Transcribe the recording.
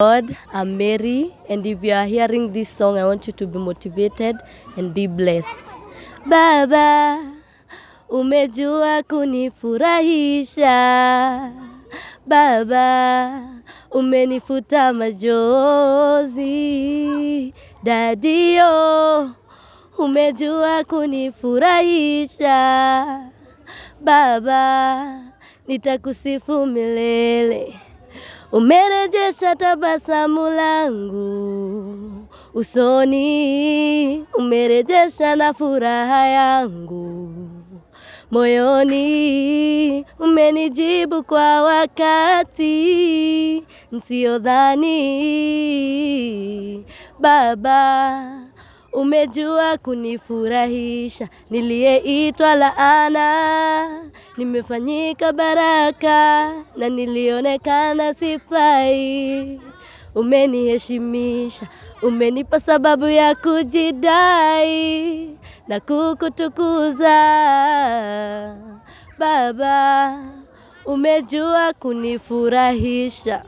God, I'm Mary, and if you are hearing this song, I want you to be motivated and be blessed. Baba, umejua kunifurahisha. Baba, umenifuta majozi. Dadio, umejua kunifurahisha. Baba, nitakusifu milele. Umerejesha tabasamu langu usoni, umerejesha na furaha yangu moyoni, umenijibu kwa wakati nsiodhani. Baba, umejua kunifurahisha, niliyeitwa laana, nimefanyika baraka, na nilionekana sifai. Umeniheshimisha, umenipa sababu ya kujidai na kukutukuza. Baba, umejua kunifurahisha.